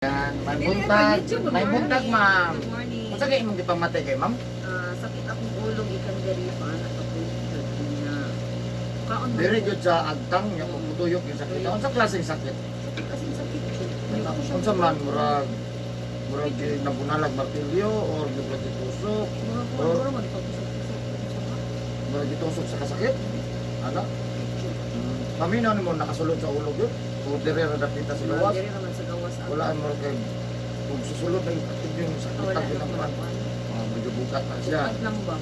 Yan, may buntag. YouTube, May buntag, ma'am. Good morning. Unsa kay imong gipamatay kay ma'am? Ah, sakit akong ulo gikan diri pa nakapunta niya. Kaon man Dire ko. jud sa agtang nya kung mutuyok yung sakit. Unsa klaseng sakit? Sakit as in sakit jud. Hindi ko siya Unsa man murag murag di nabunalag martilyo or murag gitusok, Murag ko murag magipagtusok-tusok. Murag gitusok sa kasakit. Ana? Paminaw nimo nakasulod sa ulo gyud. O dire ra dapita sa gawas. Diri raman sa gawas. Wala ang murag kay kung susulod na yung aktif yung sakit Wala ang na pinangkuan. kuan. Oh, medyo bukat na siya. Bukat lang ba?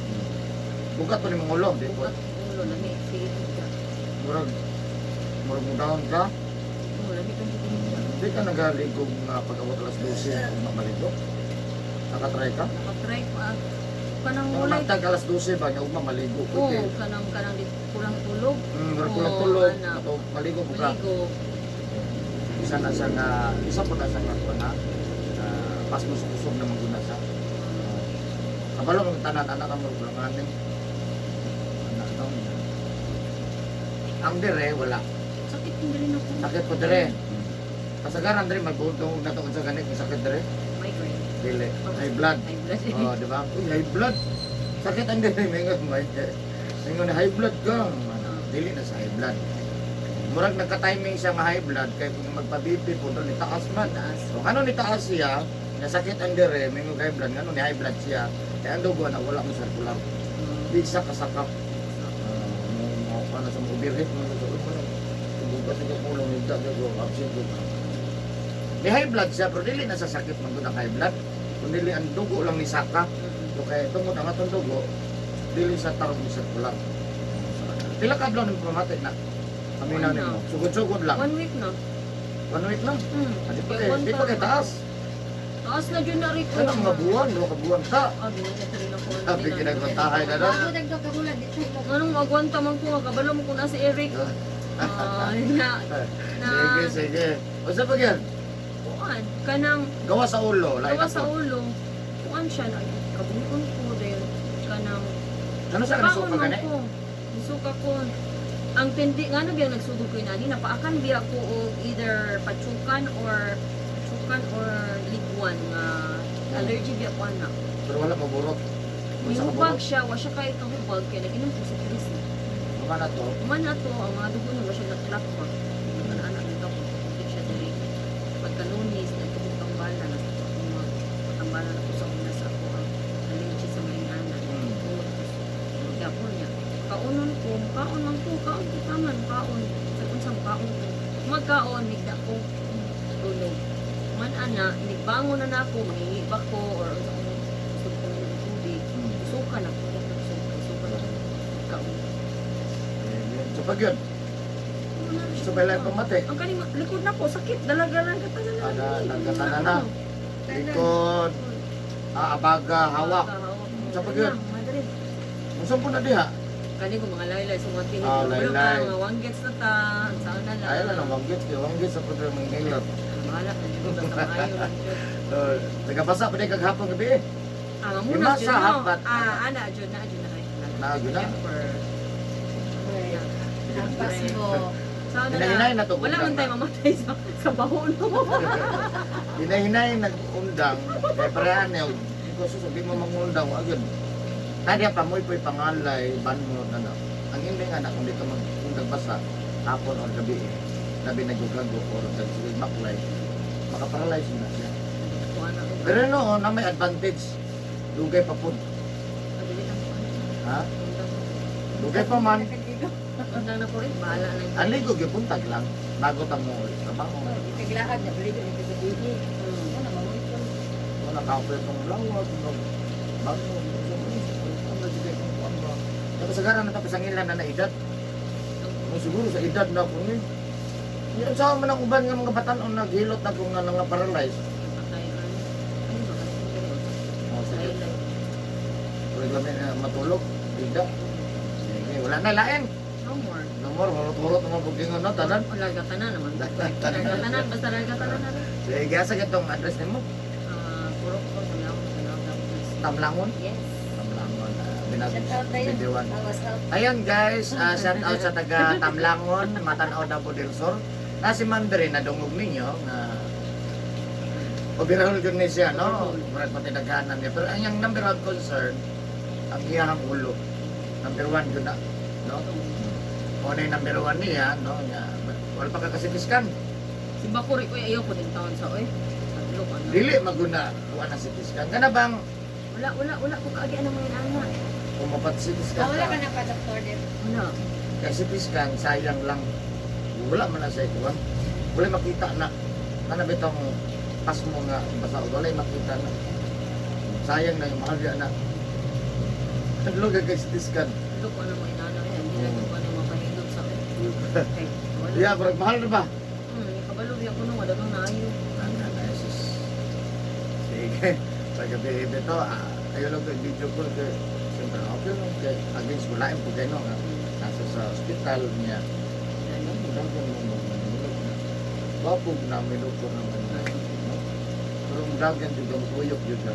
Bukat pa ni mong ulo, di po. Bukat ulo lami sige ka. Murag murag mo down ka. Oh, lami kan jud niya. Di ka nagaligog nga pag-abot alas 12 kung mamaligo. Nakatry ka? Nakatry ko ah. Kanang Kung walay nagtag alas 12 ba, nga ugma maligo Oh, pwede. kanang kanang di kulang tulog. Murag kulang Oo, tulog, ana. ato maligo po ka. Maligo. Isa na siya nga, isa po na siya nga kuan na. Pas mo kusog na maguna siya. Kabalo mong tanan anak ang murag kulang aning. Anak daw. Ang dire wala. Sakit din rin ako. Sakit po dire. Kasagaran dire magbuntong na to sa ganit may sakit dire. Migraine. Dili. High blood. High blood. Oh, di ba? Uy, high blood. Sakit ang dili mingon may. Mingon high blood ka. Dili na sa high blood. Murag nagka-timing siya nga high blood kay kung magpa-BP po doon ni taas man. Taas. So kano ni taas siya, nasakit ang dire, mingon high blood, ngano ni high blood siya. Kay ang dugo na wala mo circular. Di siya kasakap. Mo mo pa na sa mo overheat mo sa ulo mo. Bugat sa kulong higda ko absent ko. Ni high blood siya pero dili na sa sakit man gud ang high blood. Kun dili ang dugo lang ni saka. So kay tungod ang atong dugo dili sa tarong ni circular. Pila ka adlaw ning pamatay na? Kami na nimo. Sugod-sugod lang. One week na. One week lang. Ah, di pa kay, One di pa kay taas. Taas na dyan na Rico. Kanang mga buwan, duha ka buwan ta. Ah, ginoo ko rin ako. Sabi, ginagwantahay na daw. Ako nagkakabulan, di tayo mag- Anong magwanta man ko, kabalo mo ko na si Eric. Ah, na, na, Sige, sige. Unsa pa gyud? kuan, kanang, Gawa sa ulo, lain gawa na sa po. ulo, kuan siya na, kabungkon ko din, kanang, Ano sa kaon kanisuka man gani? ko, nisuka ko, ang tindi, nga ano biyang nagsugod ko yun, ani, napaakan biya ko og either pachukan or liguan nga allergy biya ko ana. Pero wala maburot. Unsa ka Mihubag burot? siya, wa siya kay kahubag kay nag-inom ko sa Krisi. Mga na to. Man ato ang mga dugo na siya nag-clot ba. Ano anak nito ko kumpit siya diri. Pagka Lunes nagkabutang bala na sa akong mga tambala na ko sa una sa ako ang allergy sa mga ana. Gapon niya. Kaunon ko, kaon man ko, kaon ko taman, kaon. Sa unsang kaon ko. Magkaon, migda ko. Tulog. Man ana, nigbangon na nako, mangingiba ko or unsa ko gusto ko ng tubig. Suka na ko, suka, suka na. Kaon. Sige. Sa pag yun, sa balay pamate. Ang kaning likod na po, sakit. Dalaga lang katanan na. Ada, nagkatanan na. Likod, abaga, hawak. Sa pag yun? Madre. Unsa po na diha? Kani ko mga laylay sa mga tinig. Ah, laylay. Mga wanggets na ta. Saan na lang. Ay lang ang wanggit, kay wanggit sa problema ng hilot. Bahala na dito. Basta maayo lang jud. So, nagabasa pa din kaghapon gabi eh. Ah, mamuna Lima jud sa no. hapat. Ah, ana jud na jud na. Na, jud na. Hampas mo. Saan na Hinahinay na to, Wala man undang tayo na. mamatay sa baho no. Hinahinay nag-undang, kay parehan niya, hindi ko susabi mo mangundang, agad. Kaya pa mo'y po'y pangalay, ban mo, ano. Ang hindi nga na, kung di ka mag-undang basa, hapon o gabi eh, labi nagugago or nagsigil maklay, makaparalyze na siya. Pero noon, na may advantage, dugay pa po. Ha? Dugay pa man, Undang na po rin. Bahala na. ang ligo gyud buntag lang, bago ta mo trabaho. Kaglaag na, baligo ni kagabihi. Ano, mamoy ko. Wala ka pa itong lawag, bago, kasagaran na tapos ang ilan na na edad. Mo siguro sa edad na ako ni. Yan sa man ang uban nga mga batan-on naghilot na kung nga nga paralyze. Patay. Ano ba? Oh, sige. Laylay. Wala lang na matulog. Bida. Sige, wala na lain. No more. No more, hurot-hurot naman pag no, tanan. Wala ka na naman. Larga na, basta larga ka na rin. Sige, asa itong address nimo? Ah, puro ko sa lang. Tamlangon? Yes. Tamlangon. Binag Shout out na yun. videoan. Awas out. Ayun guys, shout out sa taga Tamlangon, Matanaw na del Sur. Na si Ma'am Dre, nadungog ninyo nga Overhaul yun ni siya, no? Overhaul. Murag pati daghanan niya. Pero ang iyang number one concern, ang iyang ulo. Number one yun na, no? O na yung number one niya, no? Nga, wala pa ka kasi scan. Si Bakuri ko ayaw ko din taon sa oy. Tatlo ka na. Dili maguna, kuha na CT scan. Kana bang Wala, wala, wala ko kaagian ng mga anak. umapat CT scan Ah, wala ka? ka na pa, doktor, di ba? Wala. Kay CT scan, sayang lang. Wala man na sa ikuan. Wala makita na. Kana bitong pas mo nga basta wala makita na. Sayang na yung mahal na. Tatlo ka kay CT scan. Tatlo ko na mga inana eh. Hindi na ko na mapahilot sa oy. Okay. Wala. Yeah, pero mahal na ba? Kabalo ako nung wala kang naayo. Ano na, Jesus. Sige. Sa gabi ito, ayaw lang ko video call kay siyempre okay lang kay against wala yung pagay no nga nasa sa hospital niya. Ano mo dagan mo mo na. Bapog na minuto naman na. No? Pero ang dagan juga mukuyok juga.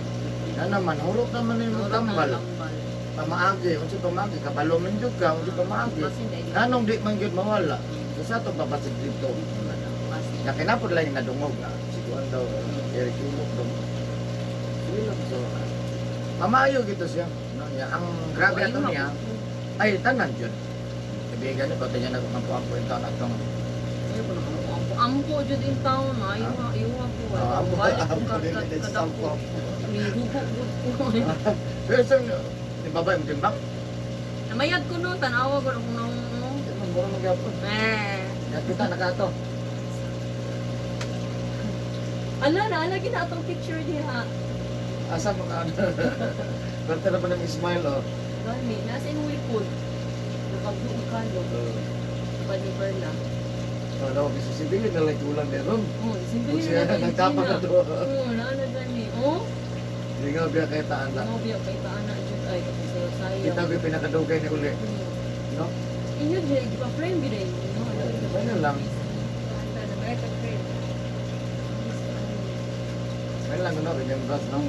Na naman, hurot naman yung Wala tambal. Tambal. Pamaagi, unsa pamaagi, kabalo man jud ka, unsa pamaagi. Basin dahil. Anong di man gyud mawala? Sa ato babasig dito. Basin. Na kinapod lang yung nadungog na. Siguan daw, Eric Ilok daw. Sige lang, so, mamayo gito siya. No, niya. Ang grabe ato niya, ay tanan jud. Kaibigan niya, pati niya nagkampo-ampo yung taon atong Ayaw ko na ampo. Ampo jud in town. Ayaw nga, ayaw ko. Ah, ampo, Balik ko ampo, dili, dili, kadako. ampo. Hugo gud ko. Pero isang, di ba ba yung timbang? Namayad ko no, tanawa ko kung nang Di man, mura magyapon. Eh. Kita nakato. Ala na, ala gina atong picture diha. Asa mo ka? Pero na ba ng smile, oh? Gani, nasa imong likod. Nakabuo ka no. Kapag ni Perla. Oh, no, kasi si Billy na like ulang meron. Oh, simple Kung siya na nagtapa ka do. Oo, naana gani. Oh, Hindi nga biya kay taan lang. mo biya kay taana jud ay kapag sayo sayo. Kita ko yung pinakadugay ni uli. No? Inyo jud di pa frame gid ay. No, Ano lang. Ano lang, no? Remembrance, no?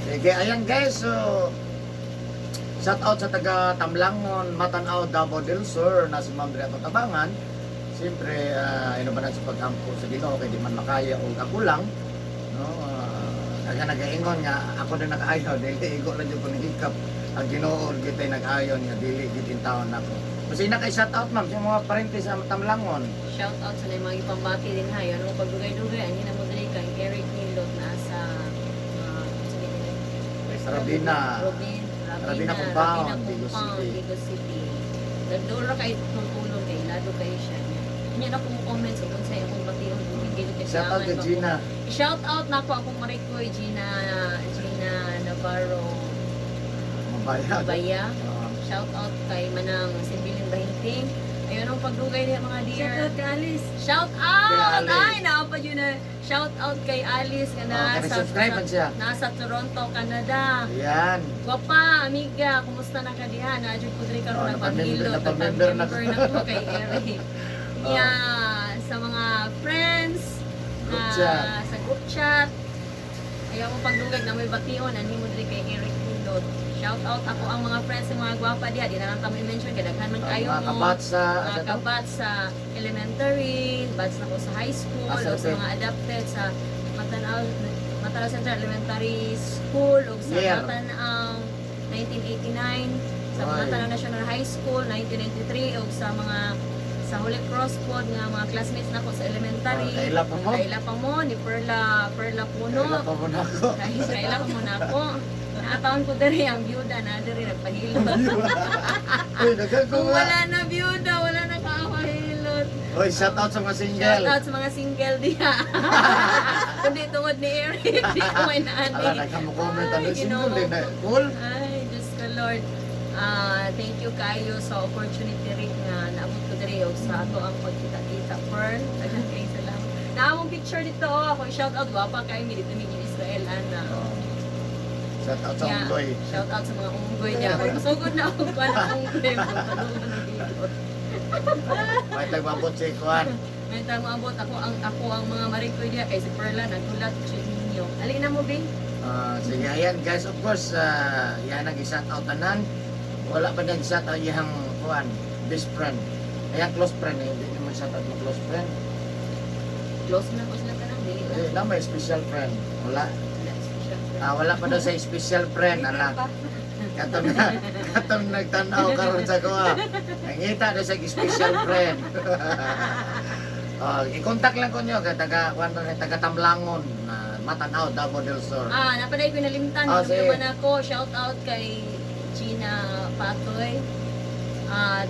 Sige, ayan guys. So, shout out sa taga Tamlangon, Matanaw, Davao del Sur na si Ma'am Drea Tabangan. Siyempre, ano ba na sa pagkampo sa Ginoo kay di man makaya o ako lang. No? Aga nagaingon nga ako na nakaayo dili igo lang jud ko ni hikap ang Ginoo gitay nag-ayon nga dili gid in taon nako. Kasi na kay shout out ma'am sa mga parente sa Tamlangon. Shout out sa mga ipambati din ha. Yan mo pagdugay-dugay ani na mo diri kay Eric Nilot na sa sige din. Rabina. Robin, Rabina Rabina, Compound, Rabina Digos Compound, City. Digos City. Nagdura kay tulong kay lado kay siya. Niya na akong comments kung sa akong bation bumigil kay Shout out kay Gina. Shout out na ako akong marikoy Gina Gina Navarro Mabaya. Baya. Ah, Shout out kay Manang Simbilin Bahinting. Ayun ang pagdugay niya mga dear. Shout out kay Alice. Shout out! Kay Alice. Ay, naapa yun na. Shout out kay Alice nga oh, nasa, subscribe man siya. nasa Toronto, Canada. Ayan. Gwapa, amiga, kumusta na ka diha? Naadyo ko diri karon Oh, nagpamilo, napamember na napamember na ko kay Eric. Oh. Yeah, sa mga friends, Group na chat. sa group chat. Ayaw mo pagdugag na may bation, anhi mo diri kay Eric Pindot. Shout out ako ang mga friends ng mga gwapa diha, di na lang kami mention kay daghan man Ang kayo mga mo. kabat sa Mga ano to? kabat sa elementary, batch na ko sa high school, Ah, o sa sa mga adapted sa Matanaw, Matanaw Central Elementary School, o sa Year. Matanaw 1989, sa Ay. Matanaw National High School 1993, o sa mga sa Holy Cross pod nga mga classmates nako sa elementary. Oh, kaila pa mo? Kaila pa mo ni Perla Perla Puno. Kaila pa mo na ako. Kaila pa mo na ako. Naataon ko diri ang byuda na diri nagpahilot. Uy, daghan ko Kung nga. wala na byuda, wala na kaapahilot. Uy, shout out sa mga single. Shout out sa mga single diha. Kundi tungod ni Eric, di ko may naani. Ala, nagka mo comment ano Ay, single Ginoo din na. ko. Cool. Ay, Diyos ko Lord. Ah, thank you kayo sa opportunity rin nga naabot ko diri og sa ato ang pagkita-kita Pearl. Daghang kay salamat. Naamong picture dito oh. Ako shout out gwapa kay mi dito mi Israel ana. Oh. Shout out sa Yeah. unggoy. Shout out sa mga unggoy niya. Sugod na ako pa ng unggoy. Pagpadungan ng dito. May tagmabot si Kuan. May tang maabot ako ang mga marikoy diha kay si Perla nagulat siya ninyo. Alin na mo Bing? Ah, sige, ayan guys, of course, yan ang i-shout out tanan. Wala pa nag shout out iyang kuan, best friend. Ayan, close friend eh. Hindi naman shout out mo close friend. Close na ko sila tanan. Dili na. Eh, na may special friend. Wala. Wala special friend. Ah, wala pa daw sa special friend, ala. Katong na, katong nagtanaw karon sa kuha. Nangita daw sa special friend. Oh, i-contact lang ko niyo kay taga kuan ra ni, taga Tamlangon na Matanaw, Davao del Sur. Ah, napaday ko nalimtan. Ah, Ah, sige. naman ako. Shout out kay Gina Patoy. Ah,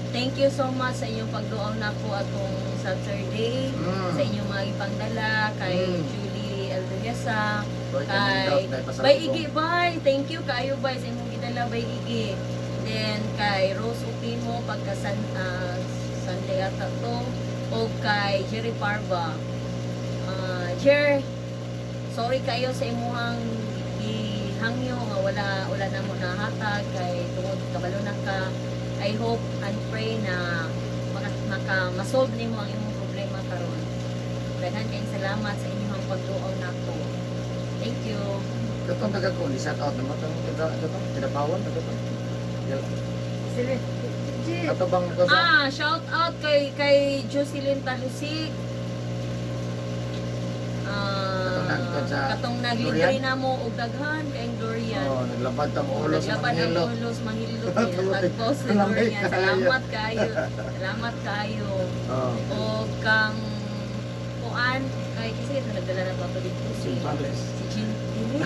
thank you so much sa inyong pagduaw nako atong Saturday. Sa inyong mga ipangdala kay Julie Elvegesa, Boy, kay kanindot, dahil pasalubong. Bay Igi, bay. Thank you kaayo, bay, sa imong gidala, bay Igi. Then kay Rose Upimo pagka Sunday ata to, o kay Jerry Parva. Ah, Jer, sorry kayo sa imuhang gihangyo nga wala wala na mo nahatag kay tungod kabalo na ka. I hope and pray na maka masolve nimo ang imong problema karon. Daghan kayong salamat sa inyong pagduaw nako. Thank you. Katong taga ko, shout out naman tong taga taga Tinapawan taga to. Sila. G. Kato bang ko sa Ah, shout out kay kay Jocelyn Talusig. Katong nagkon sa Ah, katong naglibre durian? na mo og daghan kay durian. Oh, naglabad tang ulo sa Naglaban ang manghilot. ulo sa manghilot niya. Tagpos sa Lamig durian. kaayo. Salamat kayo. Salamat kayo. Oh. O kang kuan kay kasi ito nagdala na to dito si Si Pales. si Jean. Dili.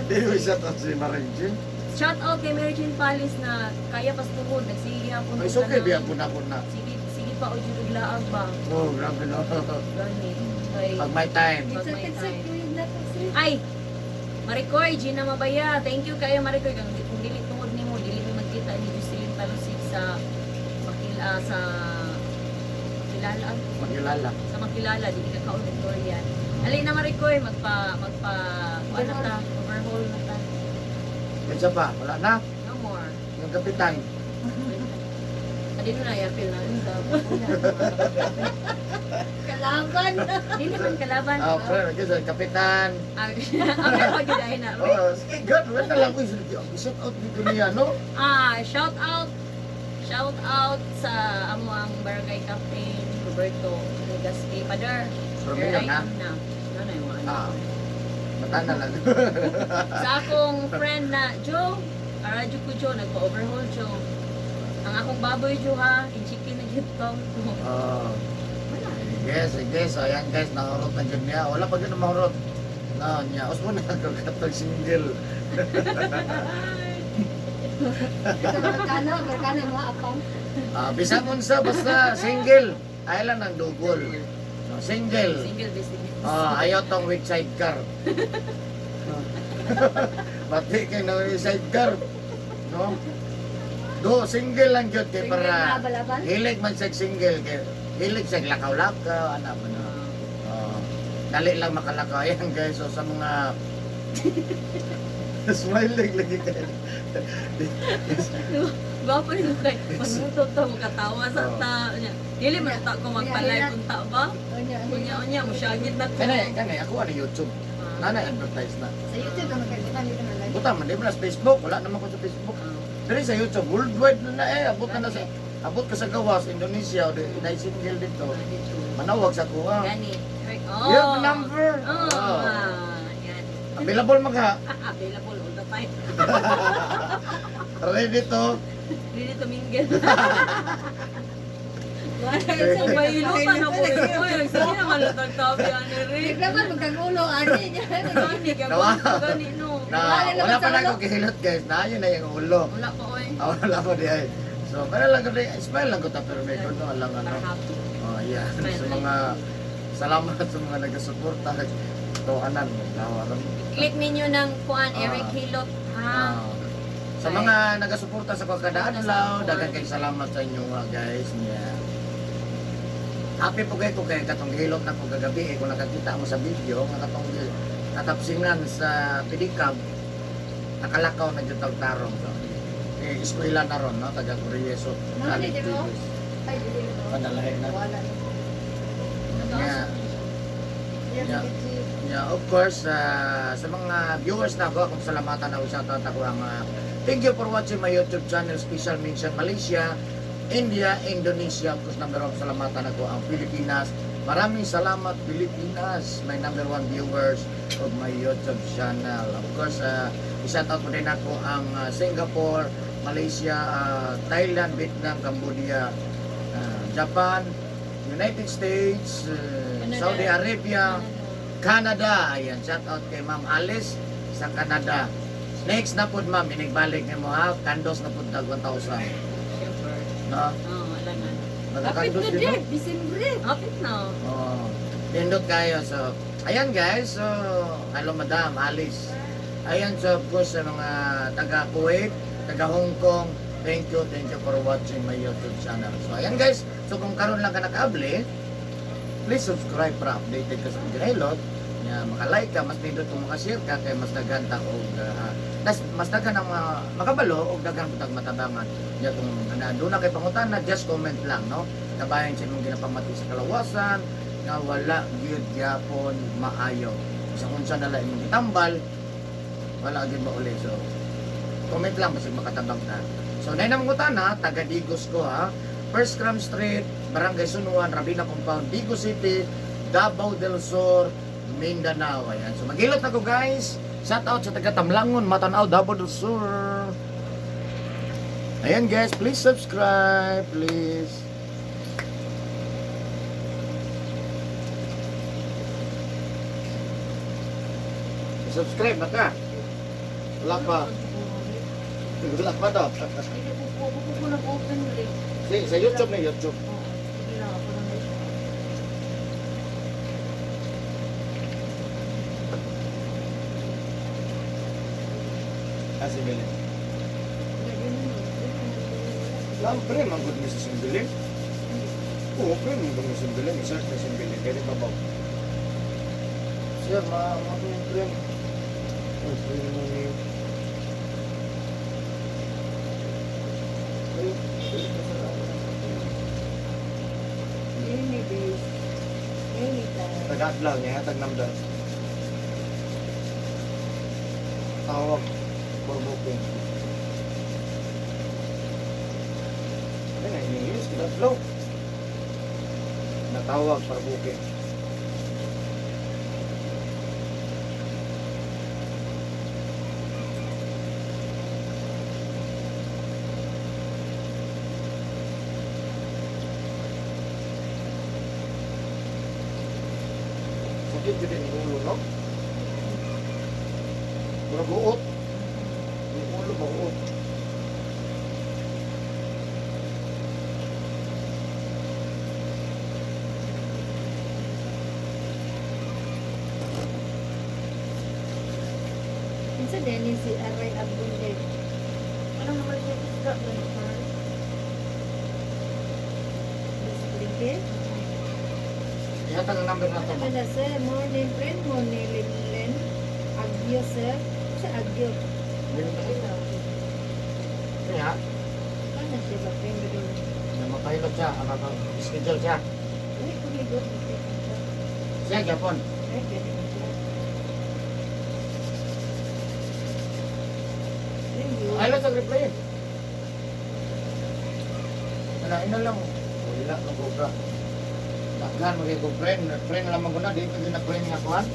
Di mo shout out si Maring Jean. Shout out kay Mary Jane Palis na kaya pas tungod nagsige hapon. Ay, it's okay, biya po na po na. Sige, sige pa o jud laag ba. Oh, grabe no. Gani. Kay Pag may time. Pag may Sakit sa time. tuwid na kasi. Ay! Maricoy, Gina Mabaya. Thank you kayo, Maricoy. Kung dili tungod nimo, dili mi magkita ni Jocelyn Talusig sa makila sa kilala Magilala. sa makilala, dili ka kaon Victorian. Ali na, Maricoy, magpa magpa kuan na ta, overhaul na ta. Kaysa pa, wala na. No more. Yung kapitan. Adi na yapil na sa Kalaban. Dili man kalaban. Ah, friend, kasi kapitan. Ah, okay, pag na. Oh, sige, God, wala lang ko. Shout out dito niya, no? Ah, shout out. Shout out sa amo ang barangay captain Roberto Legaspi Padar. Pero yun, ha? Na. Ano yung mga Ah. Mata na lang. Sa akong friend na Joe, Aradyo ko Joe, nagpa-overhaul Joe. Ang akong baboy Joe ha, in chicken na gyud to. Oh. Wala. Sige, sige. So, ayan guys, nahurot na dyan niya. Wala pa dyan na mahurot. No, niya. Usmo na ako katong single. Sa barkana, barkana mga apang. Ah, bisan unsa basta single. Ay lang ang dugol. No, single. Single business. Ah, ayaw tong with sidecar. Bati kay na with sidecar. No? Do single lang gyud kay Single para na balaban. hilig man siya single kay hilig siya lakaw-lakaw ana man. No? Oh, dali lang makalakaw ayan guys. So sa mga smiling lagi kay. Gwapo nito kay magmutok ta makatawa sa ta. Unya, dili man ta ko magpa-live unta ba? Unya, Unya unya mo syagit na ko. Kani kani ako ani YouTube. Ah. Nana advertise na. Sa YouTube ka magkaibigan dito na live. Buta man di man na sa Facebook, wala naman ko sa Facebook. Pero sa YouTube worldwide na na eh, abot na na sa abot ka sa gawas Indonesia o di na single dito. Manawag sa kuha. Gani. Oh. You have the number. Oh. Oh. Ah, yan. Available magha. Available all the time. Ready to. Dili to mingle. So, mahilutan ako. Uy, sige naman lutang tabi, ano rin. Bigla man magkagulo ani niya. Gani, Nawa. gani, no. Na Wala wala naman pa sa na ulo. ko gihilot guys. Na yun na yung ulo. Wala pa, oy. Ah, wala pa di ay. So, pero lang ko di, smile lang ko ta pero may kuno lang ano. Para happy. Oh, yeah. Smile Sa lang. mga salamat sa mga nagasuporta. To anan, naglawaran. Click ninyo ng kuan Eric Ah. Hilot, ha? Ah. Sa mga nagasuporta sa kada adlaw, daghan kay salamat sa inyo mga guys. Yeah. Happy po kayo kay katong gihilot na ko kagabi eh, kung nakakita mo sa video nga katong katapsingan sa pedicab nakalakaw na jud tag tarong. So, eh, eskwela na ron, no? Taga Korea. So, Ano, college di ba? days. Ay, dili ko. Panalahi na. Wala. Yeah. Yeah, Yeah. Yeah, of course, sa mga viewers na ako, akong salamatan ako, shoutout ako ang thank you for watching my YouTube channel, Special Mention Malaysia, India, Indonesia, of course, number one, salamatan ako ang Pilipinas. Maraming salamat, Pilipinas, my number one viewers of my YouTube channel. Of course, i-shout out po din ako ang Singapore, Malaysia, Thailand, Vietnam, Cambodia, Japan, United States, Canada. Saudi Arabia, Canada. Ayan, shout out kay Ma'am Alice sa Canada. Next na po, ma'am, inigbalik ni mo ha, kandos na po tag 1,000. Sure. No? Oo, wala na. Kapit Nagkakandos na din, no? din, Disembre. Kapit na. Oh, nindot kayo. So, ayan guys. So, hello Madam Alice. Ayan, so of course sa mga taga Kuwait, taga Hong Kong, thank you for watching my YouTube channel. So, ayan guys. So, kung karon lang ka nakaabli, please subscribe para updated ka sa Ginilot. Nga maka-like ka, mas nindot kung maka-share ka kay mas daghan ta og mas daghan ang mga makabalo og daghan pud matabangan. Nya kung na doon na kay pangutana, just comment lang, no? Kabayan sa imong ginapamati sa kalawasan, nga wala gyud gyapon maayo. Sa unsa na lang imong gitambal, wala gyud mauli. So, comment lang basig makatabang ta. So, nay nang ngutana, taga Digos ko ha. First Cram Street, Barangay Sunuan, Rabina Compound, Digos City, Davao del Sur, Mindanao. Ayan. So, maghilot ako guys. Shout out sa taga Tamlangon, Matanao, Davao del Sur. Ayan guys, please subscribe, please. Subscribe na ka. Wala pa. Wala pa to. Hindi ko ko ko nag-open ulit. Sa YouTube na YouTube. Oo, sige lang ako lang. Ah, si Billy. Lang, pre, manggod mo sa Simbilin. Oo, pre, manggod mo sa Simbilin. I-search na Simbilin. Kaya di pa ba? Sir, ma ko yung pre. Ay, pre mo ni... Ay, ay, kasalanan. Any days. Anytime. Taga-adlaw niya, hatag number. Tawag for booking. Ano na, in-English, kita adlaw. Natawag para booking. Sakit yun ang ulo, no? Murag uot. Yung ulo ba uot? Kinsa din si Aray Abunde. Ano naman siya isda ba ni Miss Ihatag ang number na to, Ano ma'am. na sir? Morning friend mo ni Linlen. Agyo sir. Sa agyo. Kaya, Ano siya ba friend doon? na mapahilot siya, ang schedule siya. Uy, kumigot. Siya, Japon. Ay, ganun siya. Thank you. Ay, lang sa reply. Wala, ina lang. Wala, mag-obra. Daghan, magiging ko friend. Friend lang mo na, di ko na friend nga kuhan.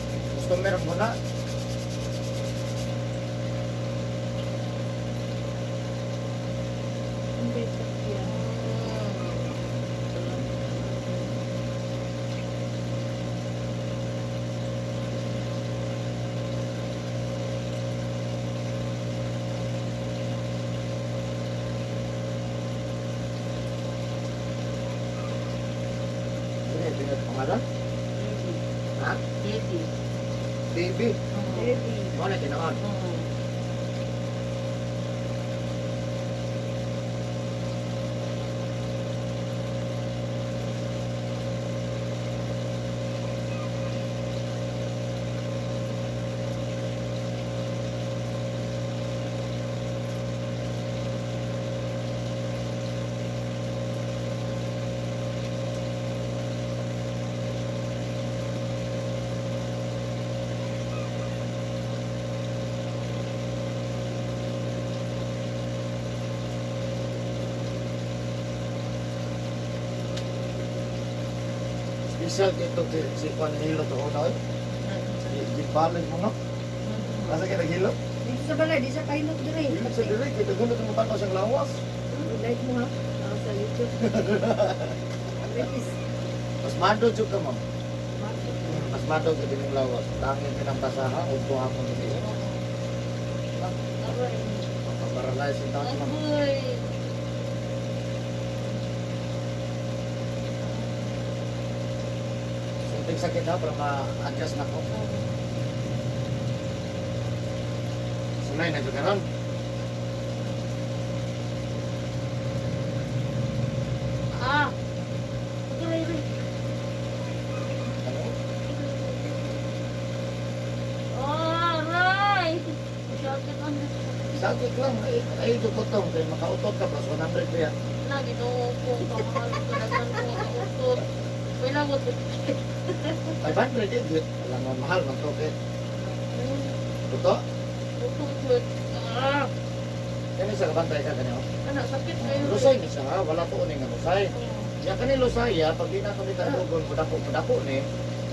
Customer mo na. Hindi, sakya. Hindi, pinat pangalan. Ha? Baby. Baby. Oo. Baby. Mo na tinoon. Oo. Excel dito si si Juan Hilo to una oy. Gibalay mo no. Asa kay naghilo? Dito sa balay, di sa kahilot dire. Hilo sa dire kay daghan na tao siyang lawas. Like mo ha? Para sa YouTube. Please. Mas mado jud ka ma'am. Mas mado jud imong lawas. Tangin ka ng basaha udto hapon dili. Aray. Mapaparalyze yung taon ma'am. Agoy. Sunting sakit ha para ma-adjust na ko. Sulay na jud karon. Ah. Aray, aray. Ano? Oh, aray. Sakit ang Sakit lang ay ay dukotong kay makautot ka plus 100 pa yan. Na, ginoo ko. Kamahal ko. Daghan ko makautot. Wala ko. 500 eh, good. Alam mo, mahal man to kay. Totoo? Utong. Ah. Kani sa kabantay ka kanyo. Ana, sakit kayo. Lusay ni siya, ha? Wala to ni nga lusay. Oh. Ya kani lusay ya, pag di na kami tadugon, mudako mudako ni.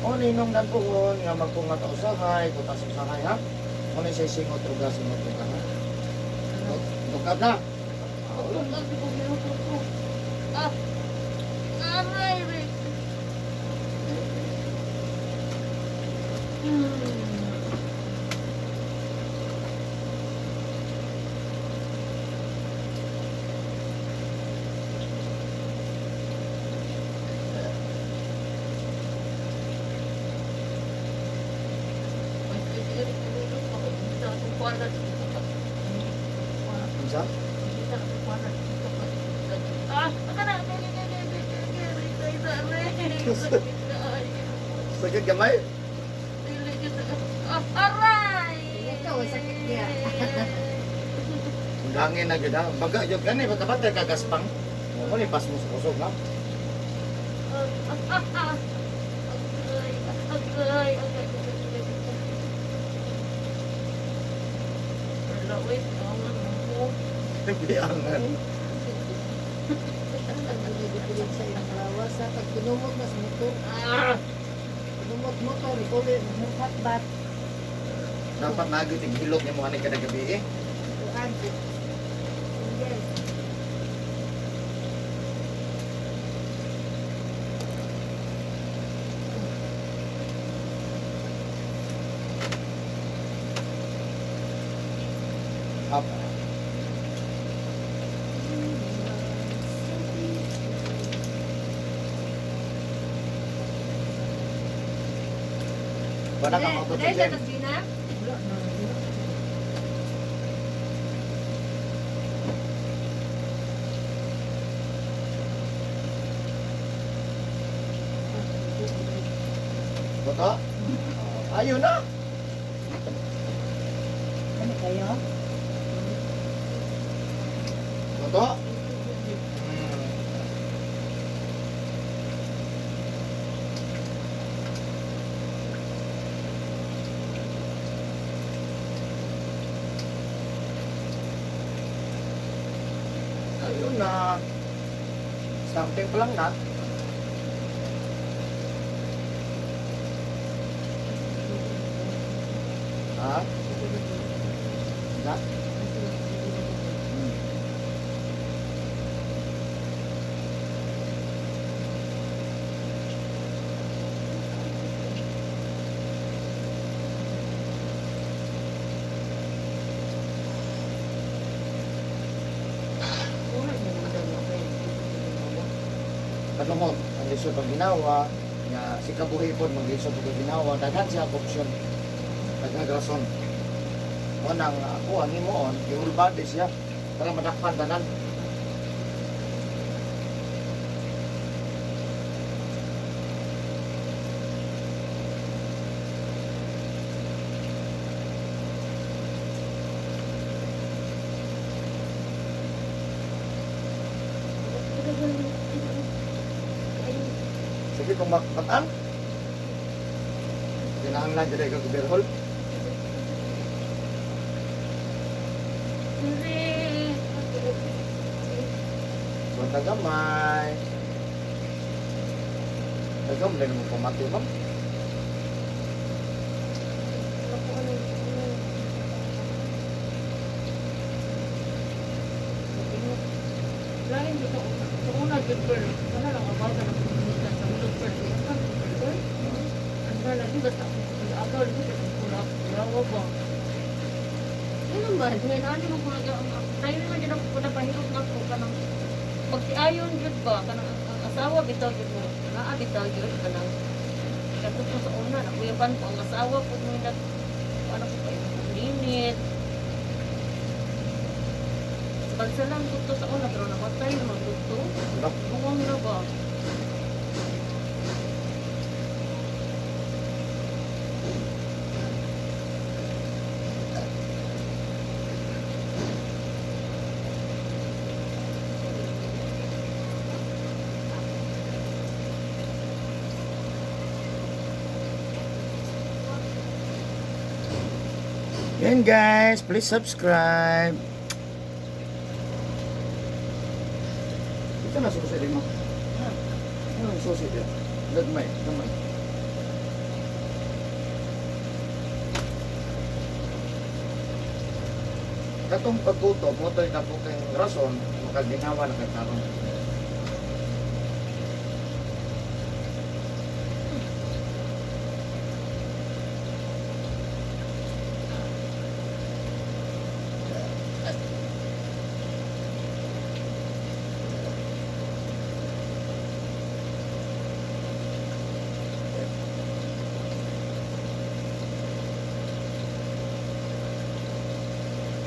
O ni nung nagpungon nga magpunga ta usahay, kutas usahay ha. O ni siya singot ruga singot ruga ha. Tukad na. Ah, wala. Utong ang di ko ginutot ko. Ah. Aray, aray. Unsa? Sakit gamay? Aray! Ikaw, sakit niya. Ang Gangin na gyud ha. Baga gyud kani pagkabantay ka gaspang. Mo ni pas mo sa kusog ha. Aray! Aray! Aray! Wala, wait. Angan mo. Biangan. Ang diferensya sa ilang lawas ha. Pag kinumot mas motor, Ah! kinumot motor, ikaw mo bat. Dapat na gyud hilot nimo ani kada gabi eh. Kuan. Yes. Up. Wala ka mautot sa Dahil gym. sa Gina? Wala na. Totoo? Ayun na. Ano kayo? Totoo? Ayun na. Something pa lang na. Ha? Na? Katungod, ang lisod pag ginawa, nga si kabuhi pod maglisod pag ginawa, daghan siya og option. Daghang rason. Mo nang ako ang himuon, i-whole body siya para madakpan tanan. Sige kung makbatan. Kinahanglan jud kag overhaul. Bata gamay. Ikaw, hindi na mo pamati, ma'am. Wala po ano ano. Lain dito sa una jud girl. Wala lang ang baga na pumunta sa ulog girl. Ang girl. Ang gala di basta agaw di ba pula yawa ba. Ano ba? Ngayon ano mo kung tayo naman dyan ako na pahilot na ako kanang pagtiayon jud ba kanang ang asawa bitaw jud mo naa bitaw jud kanang kato ko sa una nakuyaban ko ang asawa pud mo nag ano ko kayo linit sa bansa lang ko to sa una pero namatay naman ko to. Diba? Buwang na ba? Yan guys, please subscribe. Ito na susi din mo. Ano ang susi din? Gagmay, gamay. Katong pagkuto, motoy na po kayong rason, makaginawa na kay karon.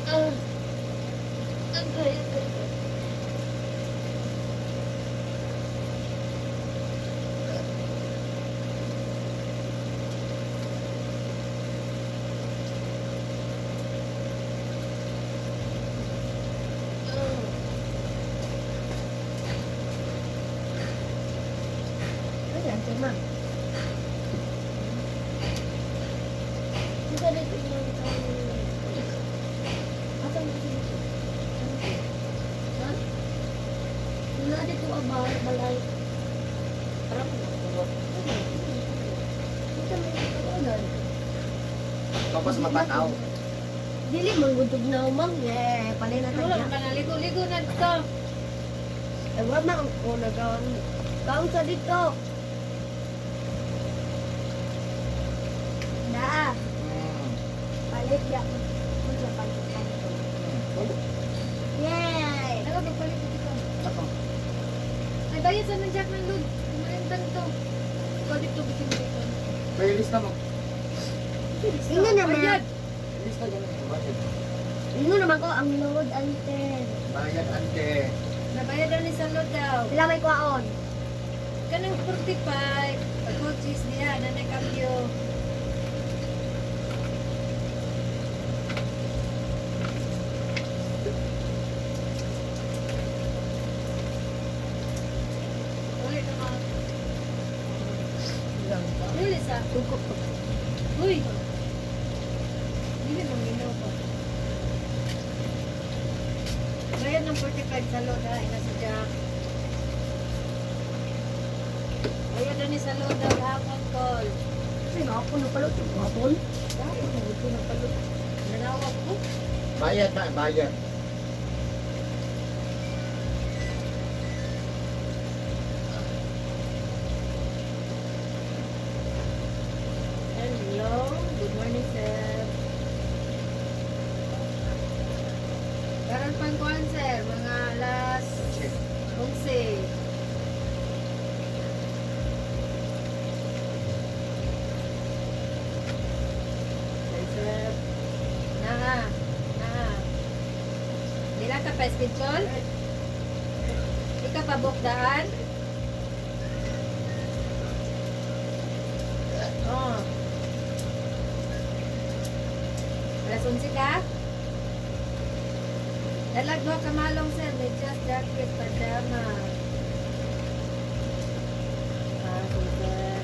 Ah. Okay, okay. Ay, ante ma'am. Hindi dito yung Asa mo dito? Ha? Wala dito ang balay. Parang nakuha. Dito may kataunan. Tapos matakaw. Dili man gudog na umang eh palay na Wala tagya. ka na ligo-ligo na ka. Eh wa man ko nagaon. Kaon sa dito. Da, palit ya. Unsa palit palit. Yay! Ano magpalit dito? Ako. Ay bayad sa Jack ng load. Kumain to. Ikaw dito bisin dito. May lista mo. Ingo naman. Bayad. Lista ganun yung bayad. Ingo naman ko ang load ante. Bayad ante. Nabayad daw ni sa load daw. Sila may kwaon. Kanang 45, pag cheese diha na nakambyo. Ulit naman. Uli sa. Tugok ko. Uy! Dili mangginaw ko. Bayad ng 45 sa load ha, ina si Jack. Bayad na ni sa load daw hapon call. Kasi nga ako napalot yung hapon. Dapat na ito ng palot. Nanawag ko. Bayad na, bayad. Hello, good morning sir. Karon pang kuan sir, mga alas Check. 11. Hi, sir. Naa, naa. Dila ka pa schedule? Di ka pa book daan? Oh. Alas 11 ka? Dalag mo kamalong sir, may just jacket, pajama. Ah, sige, sir.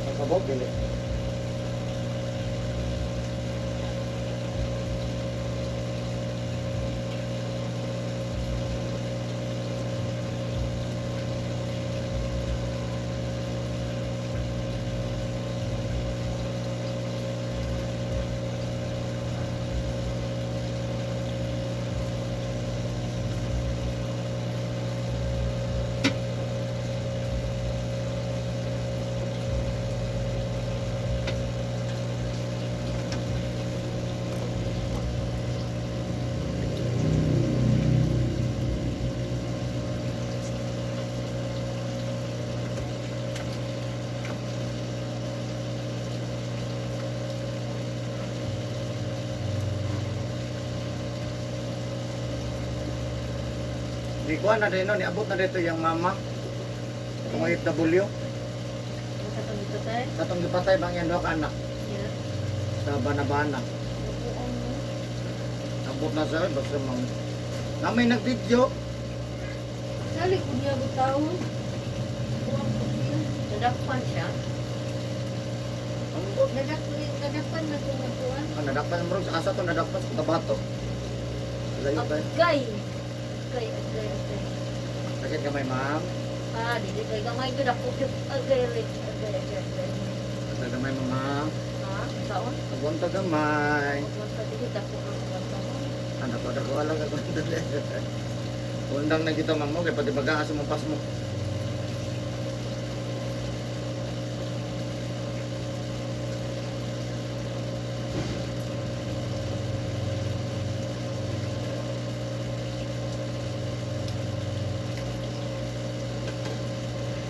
Nagkabok, dili. Di ko na din no, niabot na dito yung mama. Itong OFW. Ang katong gipatay. Katong gipatay bang yan duha ka anak Yeah. sa Banabana. Napuong mo. Abot na sa basta ma'am. Na may nag-video. Sali ko niya butaon. Buang ko siya. Nadakpan siya. Ambot. Nadakpan na itong nakuan. Ah, nadakpan bro, sa asa to nadakpan sa Cotabato. Layo tayo. Agay. Agay, agay, agay. Sakit kamay, ma'am. Ah, dili kay gamay gud ako. Agay, agay, agay, agay, agay. Agay gamay, ma'am. Ha? Saon? Agunta gamay. Huwag pa dili dako ang uwan. Anak ko, dako alam ka kung dali. Undang na kita, ma'am mo, kay pati baga asa mo pas mo.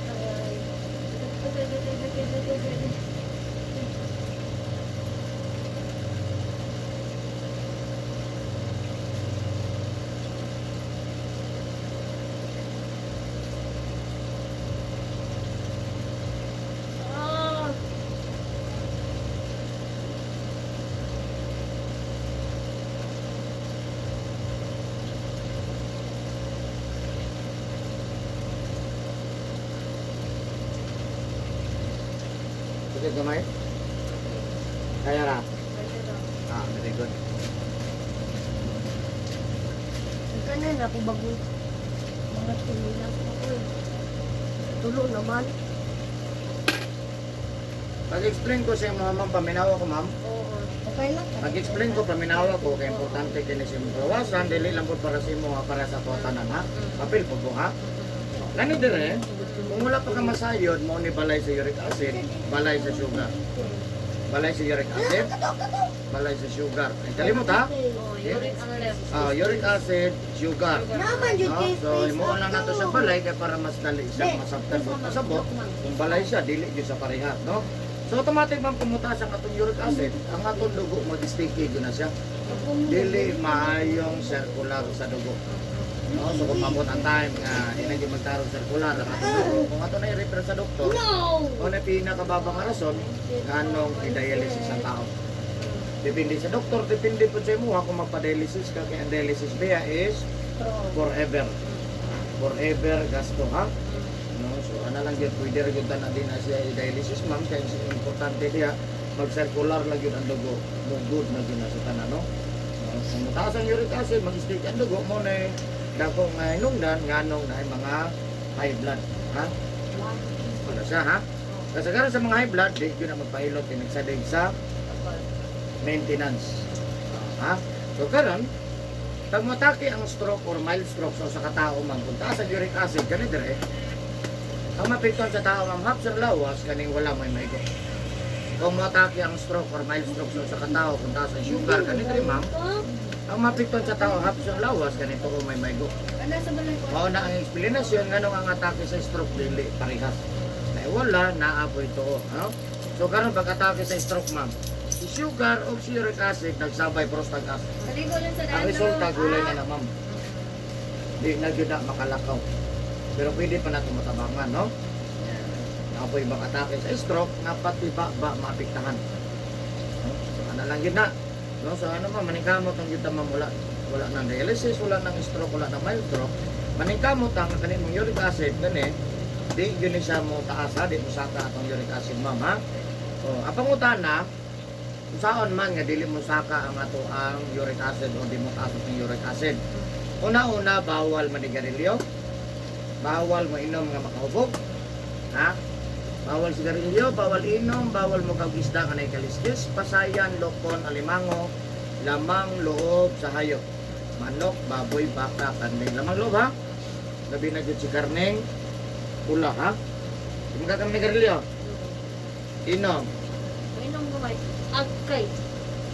Ay. Agay, agay, agay, agay, agay, agay. Ah. Sakit gamay? Kaya ra. Ah, very good. Kanan ako bago mga tumilang ako eh. Tulo naman. Pag-explain ko sa mga ma'am, paminawa ko, ma'am. Oo. Okay lang. Pag-explain ko, paminawa ko, kay importante kini sa imong kawasan, dili lang po para sa imo, ha, para sa ato tanan, ha? Kapil po ko, ha? Nani dire, kung wala pa ka masayod, mo ni balay sa uric acid, balay sa sugar. Balay sa uric acid, balay sa sugar. Ay, kalimot, ha? Oh, uric ang left. Ah, uric acid, sugar. Naman yun No? kay So, imo lang nato sa balay kay para mas dali siya masabtan o masabot. Kung balay siya, dili gyud sa parehas, no? So automatic man pumutaas ang atong uric acid, ang atong dugo mag-sticky gyud na siya. Dili maayong circular sa dugo. No? So kung mabot ang time nga di na gyud magtarong circular ang atong dugo, kung ato na i-refer sa doktor, No! o na pinakababa nga rason nganong i-dialysis ang tao. Depende sa doktor, depende po sa imuha kung magpa-dialysis ka, kaya ang dialysis biya is forever. Forever gasto ha. No, so ana lang gyud pwede ra gyud tanan din na siya i-dialysis, ma'am, kay importante diha mag-circular lang gyud ang dugo. Mo good na gyud na sa tanan, no. No, kung mataas ang uric acid, mag-stick ang dugo mo na dako nga hinungdan nganong na mga high blood, ha? Wala siya ha. Kasagaran sa mga high blood, di gyud na magpahilot kay nagsadig sa maintenance. Ha? So karon, pag matake ang stroke or mild stroke so sa katao man, kung taas ang uric acid kani dire, ang mapiktuan sa tao ang half sa lawas kaning wala may maigo. Kung matake ang stroke or mild stroke so sa katao kung taas ang sugar kani dire, ma'am, ang mapiktuan sa tao half sa lawas kanito ko may maigo. Ana sa balay ko. Mao na ang explanation nganong ang atake sa stroke dili parehas. Na wala naapoy tuo, no? So karon pag atake sa stroke, ma'am, si sugar o si uric acid nagsabay prostag acid. Kaligo lang sa Ang daan. resulta gulay na na, ma'am. Di na gyud na makalakaw. Pero pwede pa nato matabangan, no? Naapoy ibang atake sa stroke nga pati ba ba maapektahan. No? So ana lang gyud na. No, so ano ma maningkamot ang gyud ta, ma'am, wala wala nang dialysis, wala nang stroke, wala nang mild stroke. Maningkamot ang kanin mong uric acid gani, di gyud ni siya mo taas ha, di mo saka atong uric acid, ma'am, ha. Oh, apang utana, unsaon man nga dili mo saka ang ato ang uric acid o di mo taas ang uric acid. Una-una, bawal manigarilyo. Bawal mo inom nga makahubog. Ha? Bawal sigarilyo, bawal inom, bawal mo kag isda nga naikaliskis, pasayan, lokon, alimango, lamang loob sa hayop. Manok, baboy, baka, kanding. Lamang loob ha? Labi na jud si karneng pula ha? Di mo kakang nigarilyo. Inom. Inom gamay. Agkay.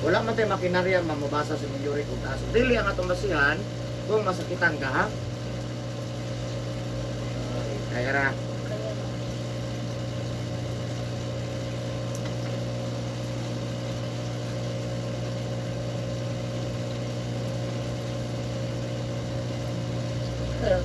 Wala man tayo makinarya mamabasa sa imong uric ug taas. Dili ang atong basihan kung masakitan ka ha. Ay, kaya ra. Pero,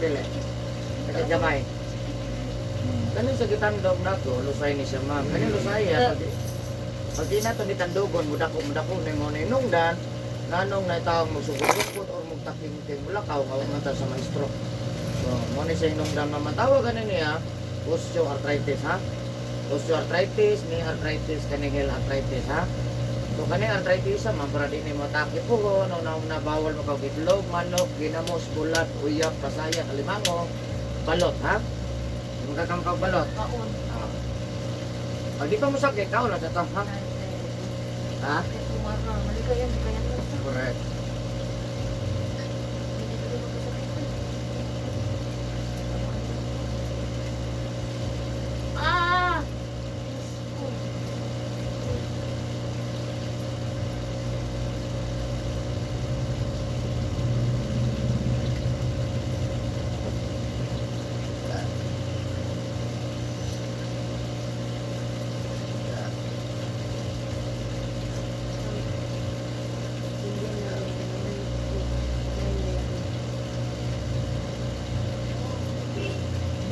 Dili. Sakit gamay. Kanin sa gitandog nato, lusay ni siya ma'am. Kanin lusay ya, pag di nato ni tandogon, mudako mudako ni mo ni nungdan, nanong na taong magsugod-sugod or magtaking-ting mulakaw, nga nga ta sa maestro. So, mo ni siya nungdan ma'am. Ang tawag ganin niya, osteoarthritis ha. Osteoarthritis, ni arthritis, kaning heel arthritis ha. So kani arthritis sa ma'am, para di ni mo atake po, no, na, na bawal mo kag itlog, manok, ginamos, bulat, uyap, pasaya, kalimango, balot ha. Magkakamkaw balot. Kaon. Ah. Pag di pa mo sakit, kao lang sa tang, ha? Ha? Kumara, malikayan, likayan mo. Correct. Hindi ko magkasakit. Ah! Diyos ko.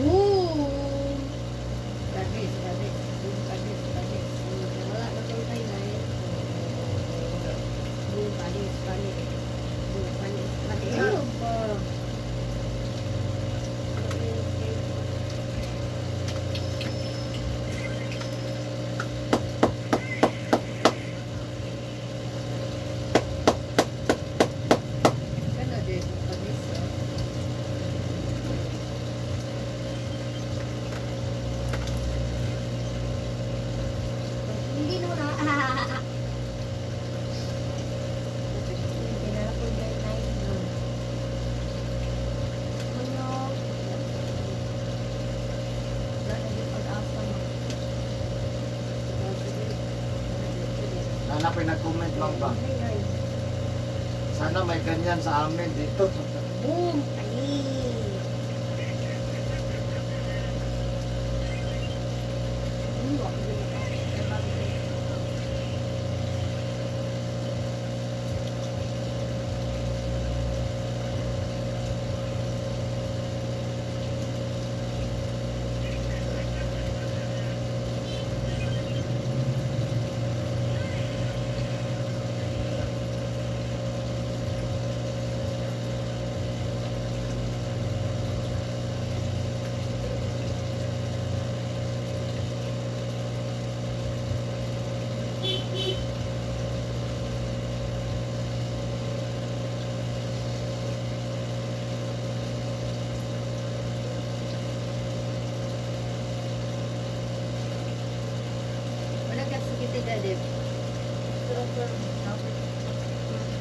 Boom! Panis, panis. Boom, panis, panis. Wala na kang tayo. Boom, panis, panis. Boom, panis, panis. Ano ba? Kana din, panis, ah. Hindi no na. Kinala ko dyan nine no. Ano? Wala na din pag-asa mo. Sana pa nag-comment lang ba? Sana may ganyan sa amin dito. Boom! Panis! Wala ka sakit eh, daddy.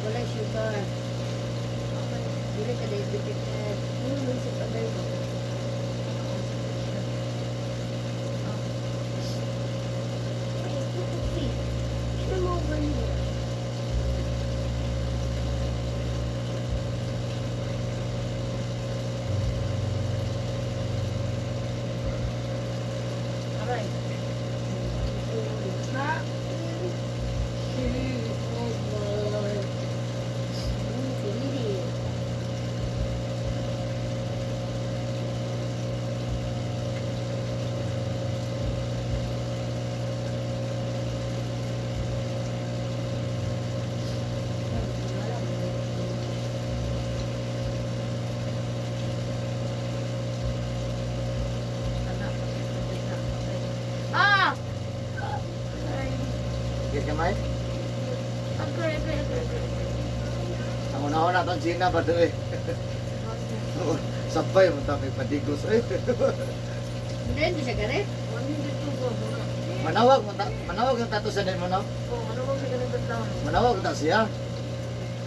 Wala sugar. Dili ka diabetic eh. Ano man sa pagay mo? Ay, pupupi. Ano mo ba niya? Aray. Pinili. Ah! Sakit kamay? Agay, agay, agay, agay. Ang una-una itong Gina ba doon eh. Sabay mo tayo padigos eh. Hindi, hindi siya galit. Ano yung dito ba? Manawag mo ta, manawag ang tato sa nimo no? Oh, ano ba siya ganun tatlaw? Manawag ta siya.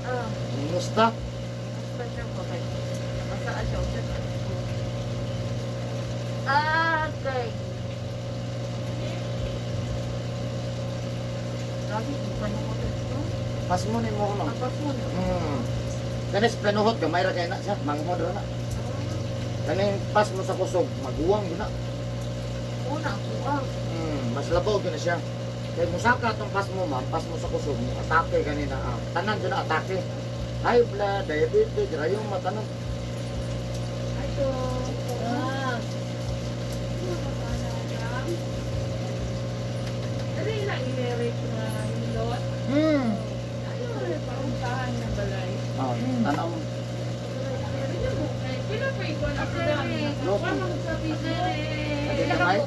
Ah, Musta? basta siya po. Kay Nakasaan siya. Siya sa Ah, agay. Grabe, hindi pa nung motor ito. Pas mo nimo no. Ang paso niyo. Kanis planuhot gamay ra kay na siya, manghod ra na. Kaning pas mo sa kusog, maguwang gyud na. Una, kuha. Mas labaw gyud na siya. Kay musaka tong pas mo ma'am, pas mo sa kusog mo, atake ganina ah. Tanan gyud na atake. High blood, diabetes, rayuma, tanan. Ay, Dito. Ah. Dali na i-rate na hilot. Ano, pauntahan ng balay. Oh, tanaw mo. Pila pa ikaw na sila. Loko. Ano sa Facebook? Ate kamay.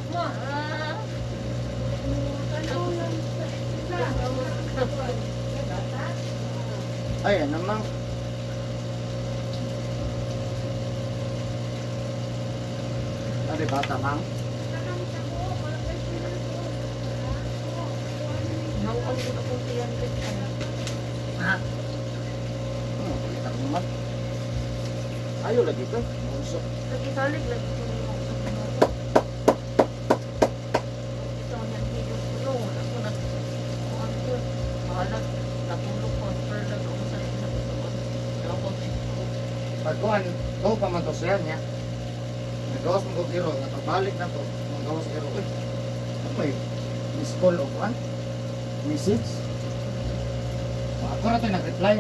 Tanaw lang sa sila. Ay, ano mang. Ano bata mang? Hawak ko na kung 300. Ha? Pagkita ko naman. Ayaw lagi ko. Mausap. Nagisalig lagi ko nimo sa Ginoo. Ito niya hilot ko no. Ako na kuan ko. Bahala natulog ko ang perla doon sa sa kuan. Dapat ko. Pagkuhan, go pa man to siya niya. Nagawas mo ko kiro, nga pagbalik na to, magawas kiro. Uy, ano may miss call o kuan? Message? O, ako na to nag-reply.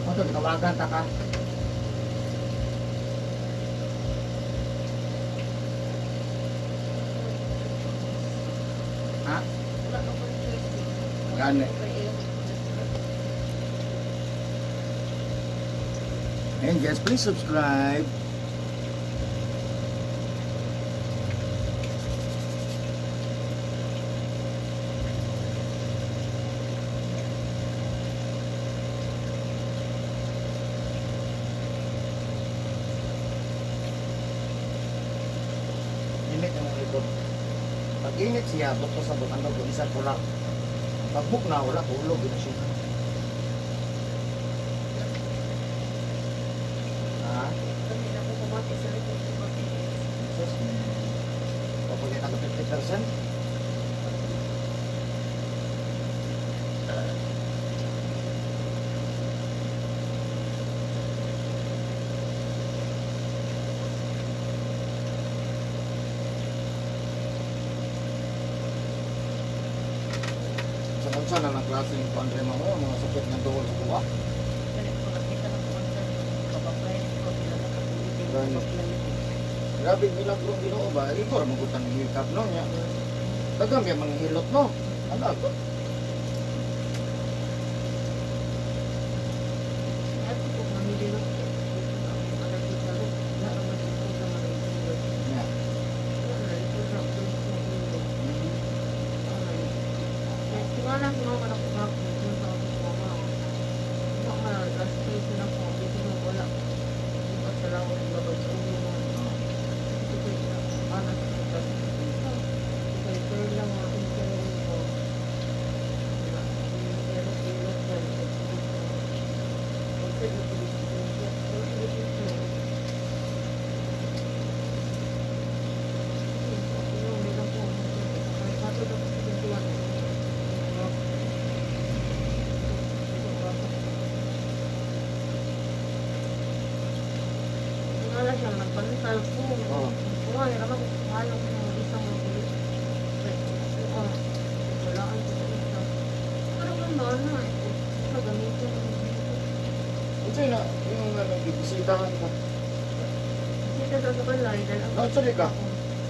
Ano to, ginawagan ta ka? Ha? Wala na akong choice eh. Gani. And guys, please subscribe. Init ang likod. Pag init siya, buto sa butang ko, isa ko lang. Pag book na, wala, tulog yun siya. Ha? Kami na ako kumati sa likod ko. Jesus, kapag naka 50%. Sa unsa na ng klase yung Andre mo, mga sakit ng duol sa kuha. Kaya ko nakita ng kuan sa kabaklay ko sila nakatulog yung Gani. kabaklay ko. Grabe milagro ang Ginoo ba? Ikaw ra magutan ng hikap no niya. Daghang kay mga hilot no. Ano ako? At kung mamililot ko, alam ko sa loob, wala naman ito sa mga hilot. Nya. Wala, ito sa ito sa hilot. Tingala ko naman ako nga po, dun sa ako mama. Wala nga, last week na ako, dito na wala. Dito sa lawang babag sa ulo mo. Ito ko yung anak ko sa Kay Perla nga, ang pero ko. Pero ilot na rin. Wala siya, nagpantal ko. Oo. Wala, naman halong ng isang mabilis. Wala ang sa isa. Pero kung ano, eh, ito gamitin mo dito. Unsa na yung ano gibisitahan ka? Kita sa balay, dahil ang Unsa di ka?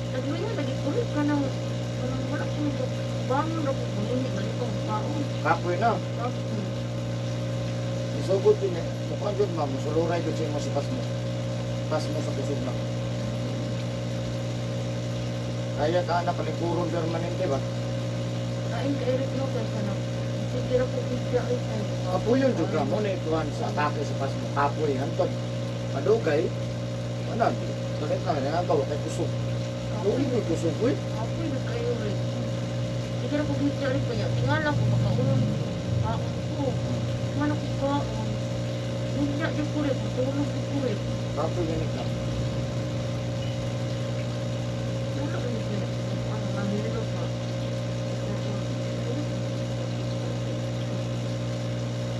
Nagluya, lagi ulit ka ng, walang wala ko nito. Bangon ako, mangingi, ganitong kaon. Kapoy na. Tapos, Isugod din eh. Mukha jud ma'am, musuluray jud sa imo si pasmo. Pasmo sa kusog na. Kaya ka na palikuron permanente ba? kain ka Eric no, kaya na. Sige ra ko pizza ay ay. Kapuyon jud ra mo ni tuan sa atake sa pasmo. Kapoy hantod. Madugay. Wala. Tulit na nga ba kay kusog. Luoy ni kusog uy. Kapoy na kayo rin. Sige ra ko pizza ay kaya tingala ko makaulon. Kaon ko. Wala ko kaon. Hindi di ko rin, matulog di ko rin. Kapoy gani ka. Wala ko rin. Ano, nahilo pa.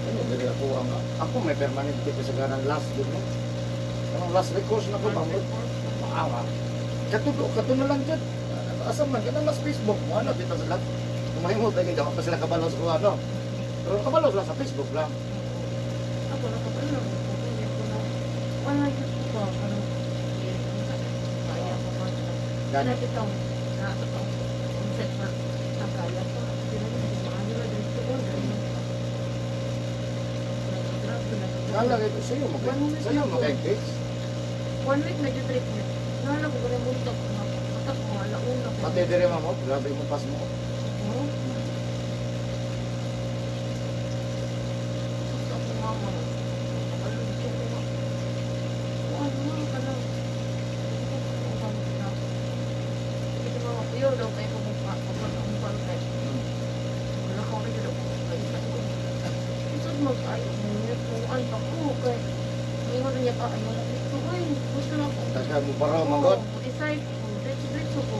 Ano dili ako ang ako may permanente kasagaran last jud no. Anong last recourse na ko ba mo? Maawa. Katulo kato na lang jud. Asa man kana mas Facebook mo ano dito sila. Kumahimo tayo daw pa sila kabalo sa ano. Pero kabalo sila sa Facebook lang. ko nakabalo na ko ko na. Wala gyud ko ba kanang kaya ko ba. Gani. Kana bitaw na sa tong set na ang kaya ko. Dili na maayo na dito ko. Kala kay sa'yo mo kay. Sa'yo mo kay fix. One week na jud treatment. Nala ko ganang buntok mata ko alauna ko. Pati dire mo, grabe mo pas mo. Oo. Gusto ako mama. Ano gusto ko nga. Ano nga ka lang. Hindi mama ko yun daw kayo kung pa kay. Wala ko rin daw kay sa ko. Isod mag-ayo mo ko an pa ko kay. Ngayon na niya pa ayaw na dito ay gusto na ko. Taga mo baraw manggod. Oo, decide ko. Diretso-diretso ko.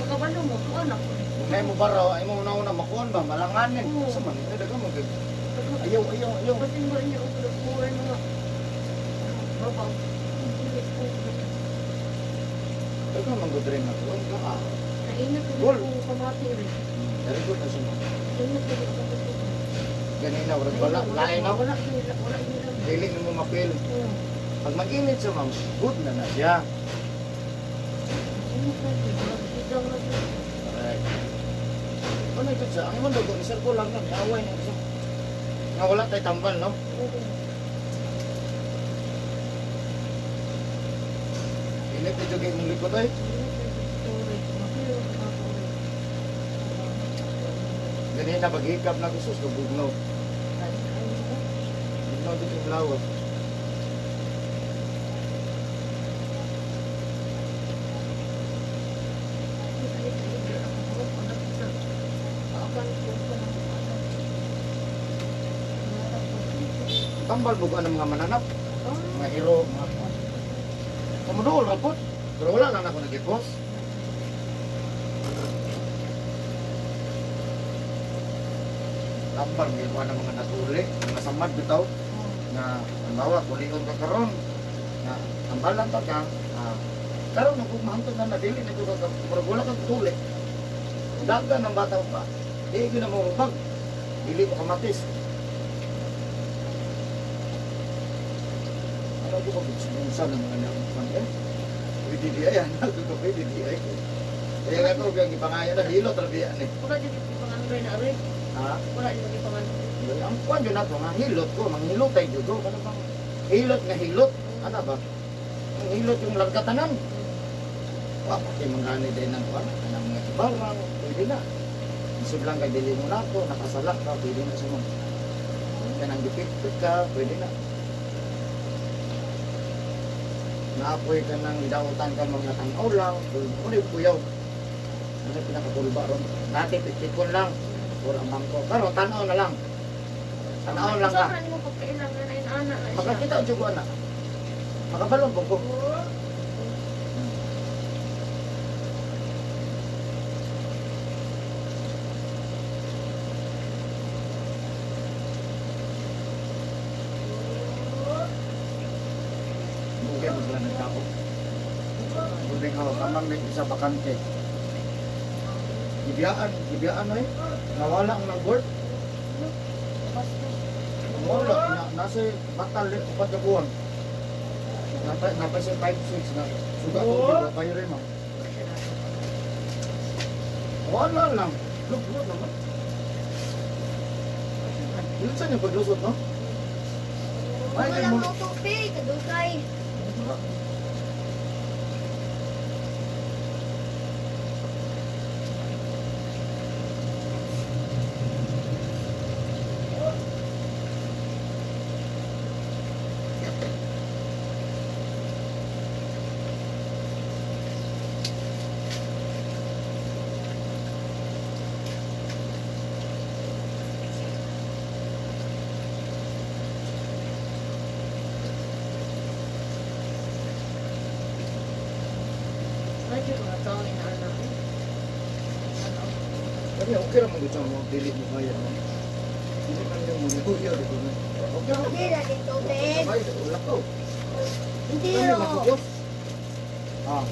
Pagkabalo mo, tuan ako. Kung may mo baraw ay mo una-una makuan ba malanganin. Oo. Sa man ay daga mo kay. Ayaw ayaw ayaw. Basin ba niya ang kulay mga babaw. Hindi ko. Daga man gud rin ako. Ka ah. Naingat ko Gol. kung kamati rin. Very good na siya mo. Naingat ko kung kamati. Ganina wala wala lain no. Wala nila, wala nila. Dili nimo mapil. Oo. Pag mag-init siya ma'am, good na na siya. Ingat na siya. Magsigaw na siya. Correct. Ano ito siya? Ang imong dugo ni circular na niaway na siya. Nga wala tay tambal no. Oo. Init na jud imong likod ay. Ingat na siya sa storage. Mapilo ka ako rin. Ganina paghikap na ko sus bugnaw. Ay, ay, ay. Bugnaw jud yung lawas. Tambal mo ang mga mananap, mga hero, mga Kumuduol ra po. Pero wala lang ako nagipos. Tambal may kuha ng mga natuli, mga samad bitaw na halimbawa kulion ka karon na tambalan ta ka ah, karon nang kung mahantod na nadili na ka murag wala kang tuli. Dagan ng bata pa. Di gyud na mo bag. Dili mo kamatis. Ano ko ba unsa ng mga nang eh? Pwede di ay anak ko pwede di ay. Kaya nga ko ang gipangayo na hilot ra biya ni. Wala dyan yung pangandoy na aray. Ha? Wala dyan yung pangandoy. Ang kuan jud nato nga hilot ko, manghilotay jud ko kana bang hilot nga hilot. Ana ba? Ang hilot yung largatanan. Wa pa kay mangani din ng kuan, kanang mga ibarang, pwede na. Isip lang kay dili mo nato, nakasala ka, pwede na sa mo. Kanang gipit ka, pwede na. Naapoy ka ng gidautan ka mga tanaw lang, pwede kuyaw. Ano pinakakulba ron? Dati pitpikon lang, or ang bangko. Pero tanaw na lang. Tanaw lang ka. Saan mo pagkailangan na inaana na siya? Makakita jud ko ana. Makabalong po ko. Mungkin mo sila nagtao. Building house, amang may isa bakante. Gibiyaan, gibiyaan ay. Nawala ang nag-work. Wala, na, nasa batal din, upat ka buwan. Napa, napa siya 5-6 na. Suga ko, di ba kayo rin mo? Wala lang. Look, look naman. Yun saan yung paglusot, no? Ay, Wala mo tubig, kadugay. Medyo mga tao inaana. Kaya okay ra man gud sa mga dili mo kaya, no? Dili man yung mga kuya dito na. Okay ra. Hindi na din tubig. Ay, wala ko. Hindi Ano, ro. mafocus? Ah.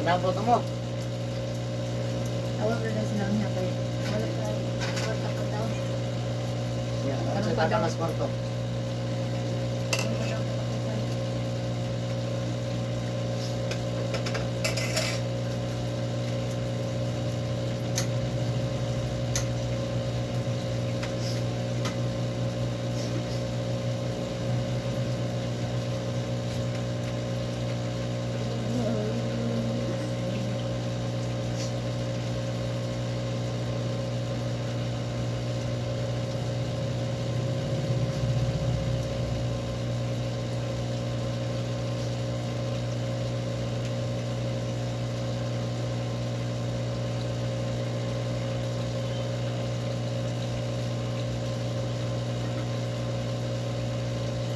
Sinabot mo. Tawag na sila niya kay Wala pa. Kwarta pa daw. Yeah, ano sa tatangas kwarto? Wala pa daw katapusan.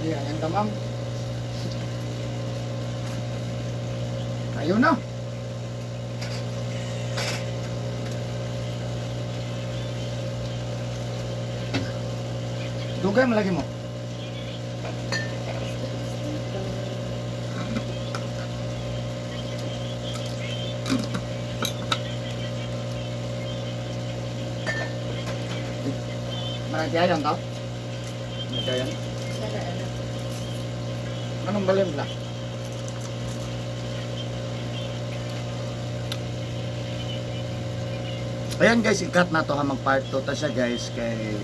Yeah, yan ka, ma'am. Ayun na. Dugay mo lagi mo. Managyayan to? Managyayan? Sana anak. Anong balim na? Ayan guys, i-cut na to ha, mag part 2 ta siya guys kay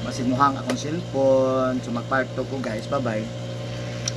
masimuhang akong cellphone. So mag part 2 ko guys. Bye-bye.